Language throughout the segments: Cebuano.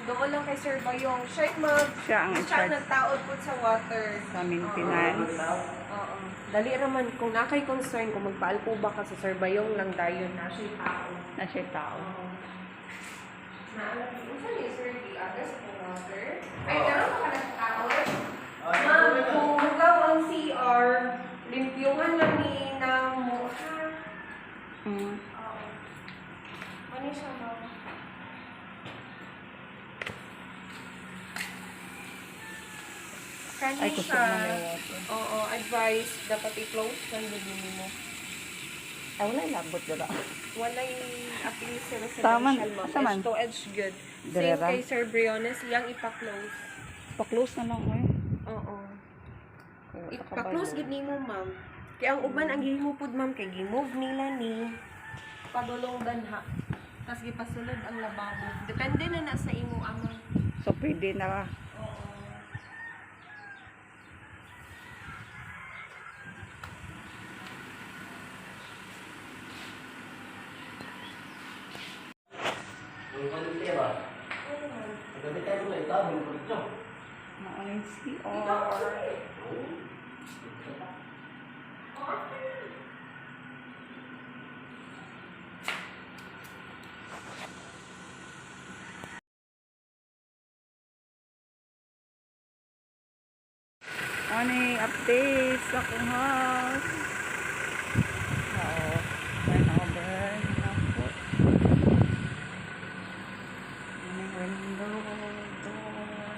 Doon lang kay Sir Bayong. Siya yung mag Siya ang in siya ang charge nagtaod po sa water. sa maintenance. Oo. Dali raman kung naa kay concern kung magpaalpo ba ka sa Sir Bayong lang dayon na siya tao. Na siya tao. Naalam ko unsa ni Sir di agas po water. Ay, karon pa ka nagtaod? Ma'am, kung hugaw ang CR, limpyuhan lang ni na mo. Ha? Oo. Ano siya, ma'am? Kani Ay, kusog siya. na may water. Oo, advice, dapat i-close lang yung mo. Ay, wala labot dira. Walay appeal sa Taman, residential, ma'am. asa man? Edge to edge good. Same Direra? kay Sir Briones, iyang ipa-close. Pa-close na lang eh. Oo. Kaya Ipa-close gid nimo, ma'am. Kaya ang uban ang gihimo pud, ma'am, kay gi-move nila ni padulong danha. Tas gipasulod ang lababo. Depende na na sa imo ama. So, pwede na. Oo. Mauna yung CR. Ano yung update sa akong house? Oo. Turn over na po. Ano yung window, door.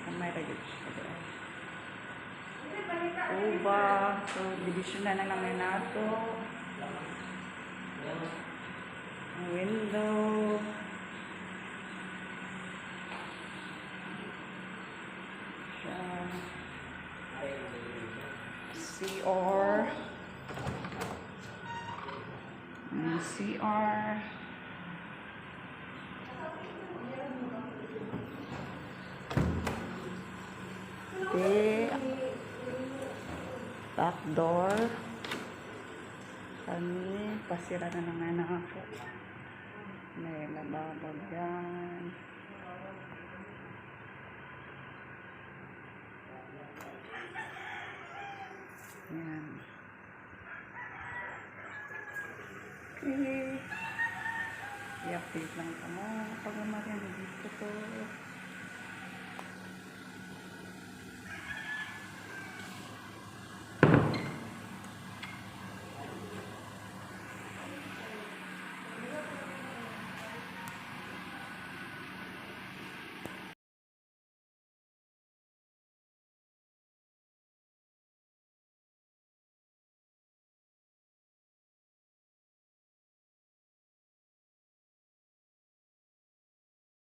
Kamay ra gyud siya doon. Uba. So, division na na lang yun nato. Ang window. Siya. CR. CR. Okay. Back door. Kami, pasira na lang na ako. May lababo yan. Yan. Okay. I-update lang ka mo. Pag umarin, dito to.